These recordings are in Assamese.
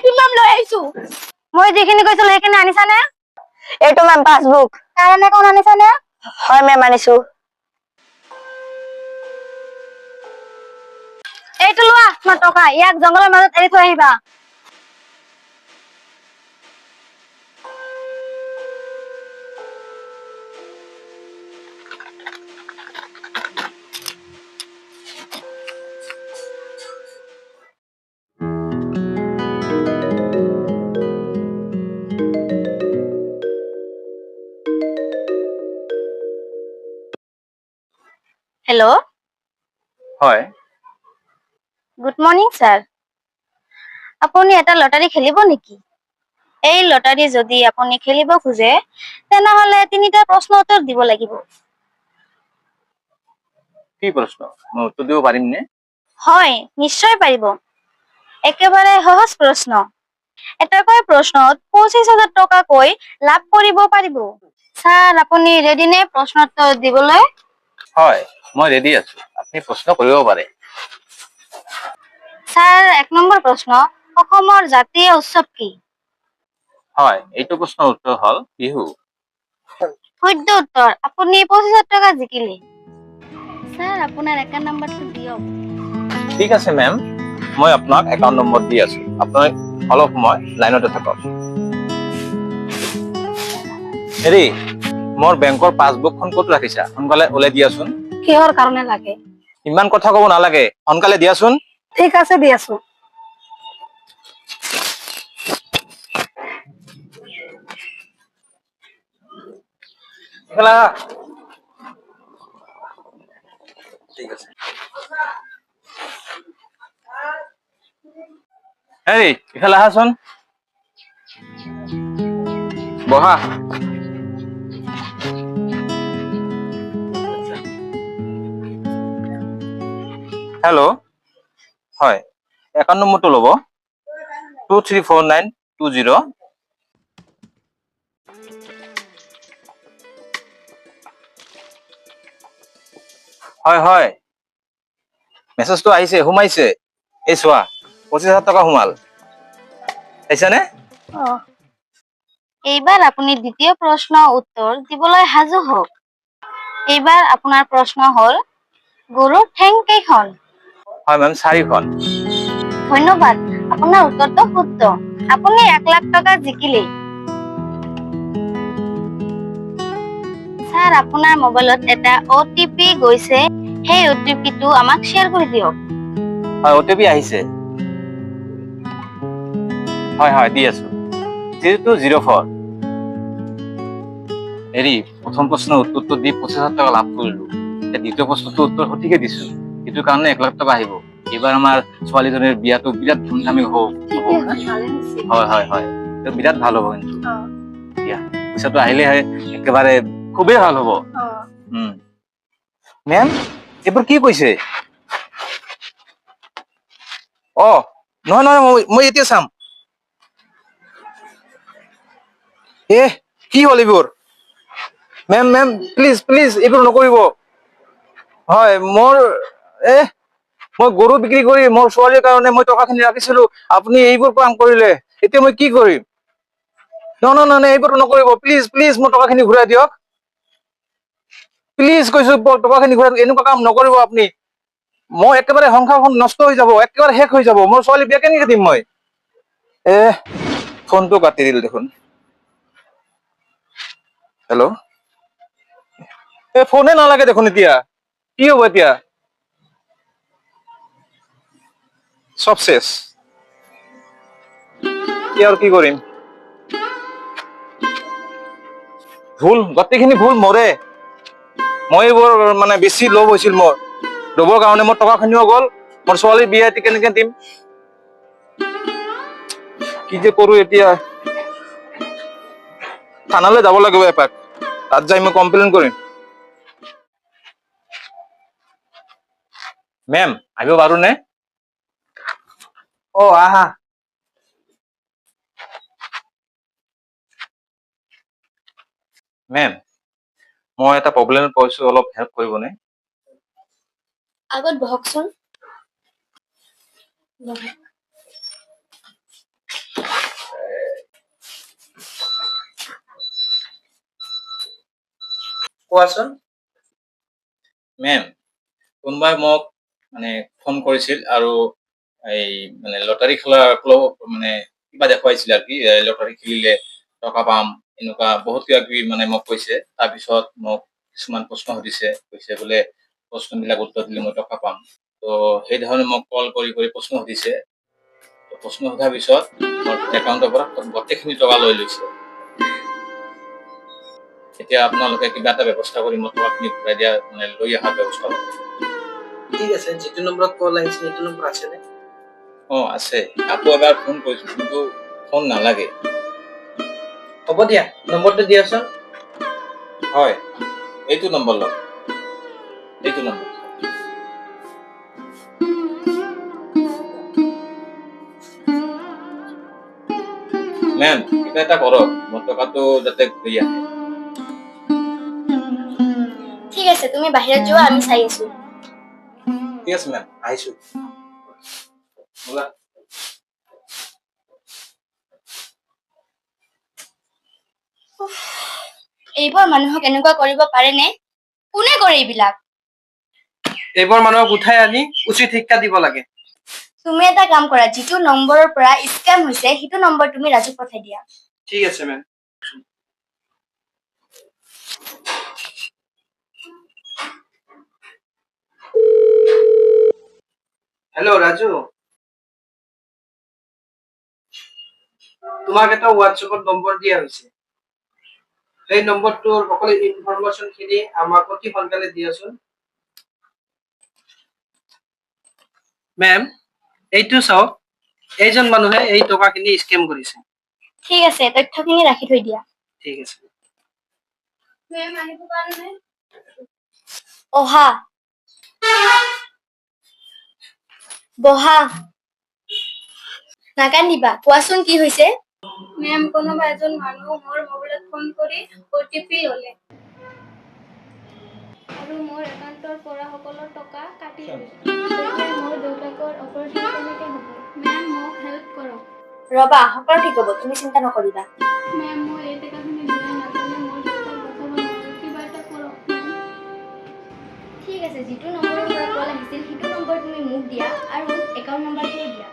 কিমান লৈ আহিছো? মই যিখিনি কৈছিলো, সেইখিনি আনিছানে? এইটো মেম, পাছবুক। কাৰেণ্ট একাউণ্ট আনিছানে? হয় মেম, আনিছো। এইটো লোৱা তোমাৰ টকা। ইয়াক জংঘলৰ মাজত এৰি থৈ আহিবা। হেল্ল'। হয়। Good morning sir. আপুনি এটা লটাৰী খেলিব নেকি? এই লটাৰী যদি আপুনি খেলিব খোজে, তেনেহলে তিনিটা প্ৰশ্ন উত্তৰ দিব লাগিব। কি প্ৰশ্ন? মই উত্তৰ দিব পাৰিম নে? হয়, নিশ্চয় পাৰিব। একেবাৰে সহজ প্ৰশ্ন। এটাকৈ প্ৰশ্নত 25,000 টকাকৈ লাভ কৰিব পাৰিব। ছাৰ, আপুনি ৰেডি নে প্ৰশ্ন উত্তৰ দিবলৈ? হয়, মই ৰেডি আছো। আপুনি প্ৰশ্ন কৰিব পাৰে। ছাৰ, 1 নম্বৰ প্ৰশ্ন, অসমৰ জাতীয় উৎসৱ কি? হয়, এইটো প্ৰশ্নৰ উত্তৰ হ'ল বিহু। শুদ্ধ উত্তৰ। আপুনি 25,000 টকা জিকিলে। ছাৰ, আপোনাৰ একাউণ্ট নম্বৰটো দিয়ক। ঠিক আছে মেম, মই আপোনাক একাউণ্ট নম্বৰ দি আছো। আপুনি অলপ সময় লাইনতে থাকক। হেৰি, মোৰ বেংকৰ পাছবুকখন ক'ত ৰাখিছা? সোনকালে ওলাই দিয়াচোন। কিহৰ কাৰণে লাগে? ইমান কথা ক'ব নালাগে, সোনকালে দিয়াচোন। ঠিক আছে, দি আছো। এইফালে আহা। ঠিক আছে। হেৰি, ইফালে আহাচোন, বহা। হেল্ল', হয়, একাউণ্ট নম্বৰটো ল'ব, 234920। হয়, মেছেজটো আহিছে, সোমাইছে। এই চোৱা, 25,000 টকা সোমাল। পাইছানে? অ। এইবাৰ আপুনি দ্বিতীয় প্ৰশ্ন উত্তৰ দিবলৈ সাজু হওক। এইবাৰ আপোনাৰ প্ৰশ্ন হ'ল, গৰুৰ ঠেং কেইখন? হয় মেম, চাৰিখন। ধন্যবাদ, আপোনাৰ উত্তৰটো শুদ্ধ। আপুনি 1 লাখ টকা জিকিলে। ছাৰ, আপোনাৰ মোবাইলত এটা অ'টিপি গৈছে। সেই অ'টিপিটো আমাক শ্বেয়াৰ কৰি দিয়ক। হয়, অ' টি পি আহিছে। হয়, দি আছো, 3204। হেৰি, প্ৰথম প্ৰশ্নৰ উত্তৰটো দি 25,000 টকা লাভ কৰিলো। এতিয়া দ্বিতীয় প্ৰশ্নটোৰ উত্তৰ সঠিকে দিছো, সেইটো কাৰণে 1 লাখ টকা আহিব। এইবাৰ আমাৰ ছোৱালীজনীৰ বিয়াটো বিৰাট ধুমধামি হ'ব। ঠিকে আছে, ভালে হৈছে। হয়, এইটো বিৰাট ভাল হ'ব কিন্তু। দিয়া, পইচাটো আহিলে একেবাৰে খুবেই ভাল হ'ব। মেম, এইবোৰ কি কৈছে? অ নহয় নহয়, মই এতিয়া চাম। এ, কি হ'ল এইবোৰ? মেম, মেম, প্লিজ প্লিজ, এইবোৰ নকৰিব। হয়, মোৰ মই গৰু বিক্ৰী কৰি মোৰ ছোৱালীৰ কাৰণে মই টকাখিনি ৰাখিছিলো। আপুনি এইবোৰ কাম কৰিলে, এতিয়া মই কি কৰিম? নহয় নহয় নহয়, এইবোৰ নকৰিব। প্লিজ প্লিজ, মোৰ টকাখিনি ঘূৰাই দিয়ক। প্লিজ কৈছো, টকাখিনি ঘূৰাই দিয়ক। এনেকুৱা কাম নকৰিব আপুনি। মই একেবাৰে সংসাৰখন নষ্ট হৈ যাব, একেবাৰে শেষ হৈ যাব। মোৰ ছোৱালী বিয়া কেনেকে দিম মই? এ, ফোনটো কাটি দিল দেখোন। হেল্ল', এ, ফোনে নালাগে দেখোন। এতিয়া কি হ'ব? এতিয়া চব শেষ। এতিয়া আৰু কি কৰিম? ভুল, গোটেইখিনি ভুল মোৰে। মই এইবোৰ মানে বেছি লোভ হৈছিল মোৰ। লোভৰ কাৰণে মোৰ টকাখিনিও গ'ল। মোৰ ছোৱালীৰ বিয়া এতিয়া কেনেকে দিম? কি যে কৰোঁ এতিয়া। থানালৈ যাব লাগিব এপাক, তাত যাই মই কমপ্লেইন কৰিম। মেম, আহিব পাৰোনে? অ, আহা। মেম, মই এটা প্ৰব্লেমত পৰিছো, অলপ হেল্প কৰিবনে? আগত বহকচোন, বহক। কোৱাচোন। মেম, কোনোবাই মোক মানে ফোন কৰিছিল আৰু এই মানে লটাৰী খেলা ক্লব মানে কিবা দেখুৱাইছিল আৰু কি লটাৰী খেলিলে টকা পাম, এনেকুৱা বহুত কিবা কিবি মানে মোক কৈছে। তাৰপিছত মোক কিছুমান প্ৰশ্ন সুধিছে, কৈছে বোলে প্ৰশ্নবিলাক উত্তৰ দিলে মই টকা পাম। ত' সেই ধৰণে মোক কল কৰি কৰি প্ৰশ্ন সুধিছে। ত' প্ৰশ্ন সোধাৰ পিছত মোৰ একাউণ্টৰ পৰা গোটেইখিনি টকা লৈ লৈছে। এতিয়া আপোনালোকে কিবা এটা ব্যৱস্থা কৰি মোৰ টকাখিনি ঘূৰাই দিয়া, মানে লৈ অহাৰ ব্যৱস্থা কৰক। ঠিক আছে, যিটো নম্বৰত কল আহিছে সেইটো নম্বৰ আছেনে? অ, আছে। আকৌ এবাৰ ফোন কৰিছো, কিন্তু ফোন নালাগে। হ'ব দিয়া, নম্বৰটো দিয়াচোন। হয়, এইটো নম্বৰ লওক, এইটো নম্বৰ। মেম, কিবা এটা কৰক, মোৰ টকাটো যাতে ঘূৰি আহে। ঠিক আছে, তুমি বাহিৰত যোৱা, আমি চাই আছো। ঠিক আছে মেম, আহিছো। ব'লা। এইবোৰ মানুহক এনেকুৱা কৰিব পাৰেনে? কোনে কৰে এইবিলাক? এইবোৰ মানুহক উঠাই আনি উচিত শিক্ষা দিব লাগে। তুমি এটা কাম কৰা, যিটো নম্বৰৰ পৰা স্কেম হৈছে সেইটো নম্বৰ তুমি ৰাজুক পঠাই দিয়া। ঠিক আছে মেম। হেল্ল' ৰাজু, তোমাক এটা হোৱাটছএপত নম্বৰ দিয়া হৈছে। সেই নম্বৰটোৰ সকলো ইনফৰমেশ্যন খিনি আমাক অতি সোনকালে দিয়াচোন। মেম, এইটো চাওক, এইজন মানুহে এই টকাখিনি স্কেম কৰিছে। ঠিক আছে, তথ্যখিনি ৰাখি থৈ দিয়া। ঠিক আছে। মেম, আহিব পাৰোনে? অহা, বহা, নাকান্দিবা। কোৱাচোন কি হৈছে? মেম, কোনোবা এজন মানুহ মোৰ মোবাইলত ফোন কৰি অ'টিপি ল'লে আৰু মোৰ একাউণ্টৰ পৰা সকলো টকা কাটি ল'লে। এতিয়া মোৰ দেউতাকৰ অপাৰেশ্যন কেনেকৈ হ'ব? মেম, মোক হেল্প কৰক। ৰবা, সকলো ঠিক হ'ব, তুমি চিন্তা নকৰিবা। মেম, মই এই টকাখিনি ঘূৰাই নাপালে মোৰ দেউতাক বচাব নোৱাৰিম। কিবা এটা কৰক মেম। ঠিক আছে, যিটো নম্বৰৰ পৰা কল আহিছিল সেইটো নম্বৰ তুমি মোক দিয়া আৰু একাউণ্ট নম্বৰটোও দিয়া।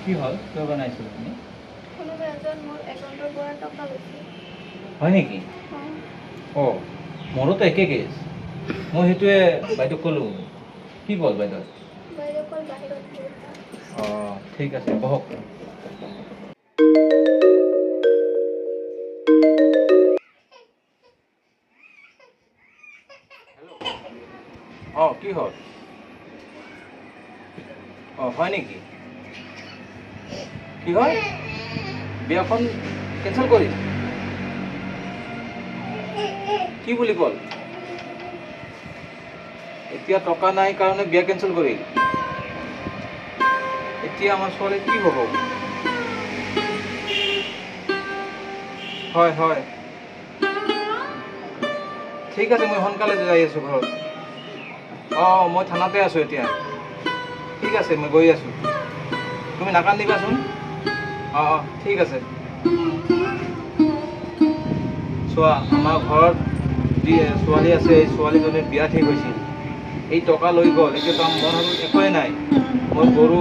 কি হ'ল? কিয় বনাইছিল তুমি? কোনোবা এজন মোৰ একাউণ্টৰ পৰা টকা লৈছে। হয় নেকি? অঁ, মোৰোতো একে কেছ। মই সেইটোৱে বাইদেউক ক'লোঁ। কি ক'ল বাইদেউ? বাইদেউ কল বাহিৰত। অঁ, ঠিক আছে, বহক। অঁ, কি হ'ল? অঁ, হয় নেকি? কি হয়, বিয়াখন কেঞ্চেল কৰিম কি বুলি ক'ল? এতিয়া টকা নাই কাৰণে বিয়া কেঞ্চেল কৰিল। এতিয়া আমাৰ ছোৱালীৰ কি হ'ব? হয় হয়, ঠিক আছে, মই সোনকালে যাই আছোঁ ঘৰত। অঁ, মই থানাতে আছোঁ এতিয়া। ঠিক আছে, মই গৈ আছোঁ, তুমি নাকান্দিবাচোন। অঁ অঁ, ঠিক আছে। চোৱা, আমাৰ ঘৰত যি ছোৱালী আছে, এই ছোৱালীজনীৰ বিয়া ঠিক হৈছিল। এই টকা লৈ গ'ল। এতিয়াতো মোৰ হাতত একোৱেই নাই। মই গৰু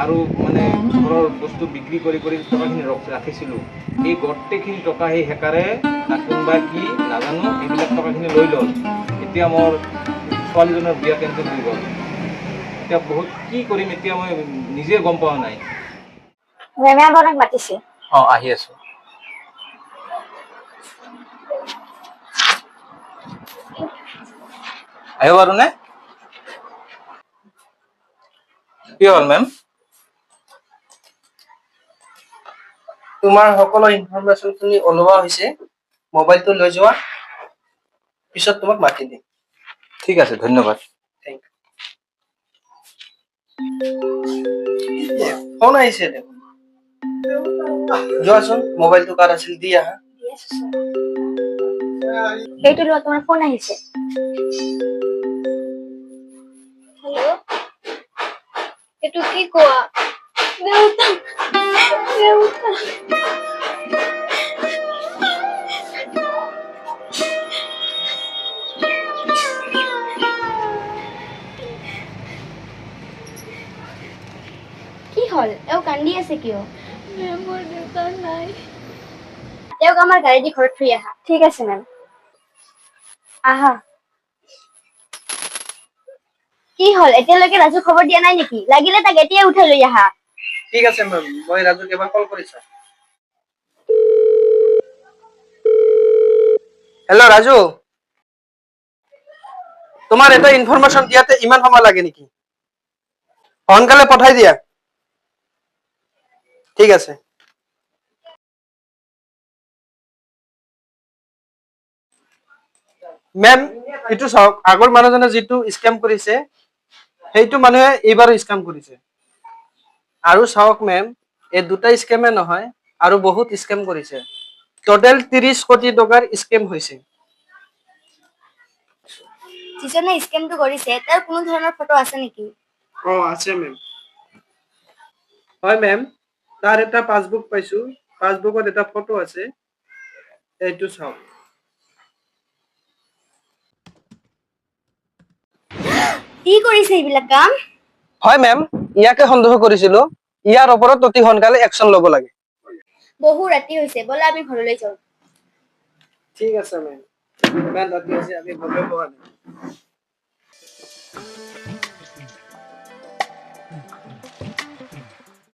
আৰু মানে ঘৰৰ বস্তু বিক্ৰী কৰি কৰি টকাখিনি ৰাখিছিলোঁ। এই গোটেইখিনি টকা সেই হেকাৰে না কোনোবা কি নাজানো, এইবিলাক টকাখিনি লৈ ল'ল। এতিয়া মোৰ ছোৱালীজনীৰ বিয়া কেঞ্চেল হৈ গ'ল। এতিয়া বহুত কি কৰিম, এতিয়া মই নিজে গম পোৱা নাই। মেমে আপোনাক মাতিছে। অঁ, আহি আছোঁ। আহিব পাৰোনে? কি হ'ল মেম? তোমাৰ সকলো ইনফৰমেশ্যনখিনি ওলোৱা হৈছে। মোবাইলটো লৈ যোৱা, পিছত তোমাক মাতি দিম। ঠিক আছে, ধন্যবাদ। Thank U. Phone আহিছে দেখোন। যোৱাচোন, মোবাইলটো কাৰ আছিল দি আহা। সেইটো লোৱা, তোমাৰ ফোন আহিছে। হেল্ল', এইটো কি কোৱা? দেউতা, দেউতা। কি হ'ল? এওঁ কান্দি আছে কিয়? মেম, মোৰ দেউতা নাই। তেওঁক আমাৰ গাড়ী দি ঘৰত থৈ আহা। ঠিক আছে মেম, আহা। কি হ'ল, এতিয়ালৈকে ৰাজুক খবৰ দিয়া নাই নেকি? লাগিলে তাক এতিয়াই উঠাই লৈ আহা। ঠিক আছে মেম, মই ৰাজুক এবাৰ কল কৰি চাম। হেল্ল' ৰাজু, তোমাৰ এটা ইনফৰমেশ্যন দিয়াতে ইমান সময় লাগে নেকি? সোনকালে পঠাই দিয়া। ঠিক আছে। মেম, এইটো চাওক, আগৰ মানুহজনে যিটো স্কেম কৰিছে, সেইটো মানুহে এইবাৰো স্কেম কৰিছে। আৰু চাওক মেম, এই দুটা স্কেমে নহয়, আৰু বহুত স্কেম কৰিছে। টোটেল 30 কোটি টকাৰ স্কেম হৈছে। যিজনে স্কেমটো কৰিছে, তাৰ কোনো ধৰণৰ ফটো আছে নেকি? অ, আছে মেম। হয় মেম, তাৰ এটা পাছবুক পাইছো। পাছবুকত এটা ফটো আছে, এইটো চাওক। কি কৰিছে এইবিলাক কাম? হয় মেম, ইয়াকে সন্দেহ কৰিছিলো। ইয়াৰ ওপৰত অতি সোনকালে একশ্যন ল'ব লাগে। বহু ৰাতি হৈছে, ব'লা আমি ঘৰলৈ যাওঁ। ঠিক আছে মেম, ইমান ৰাতি হৈছে, আমি গমেই পোৱা নাই।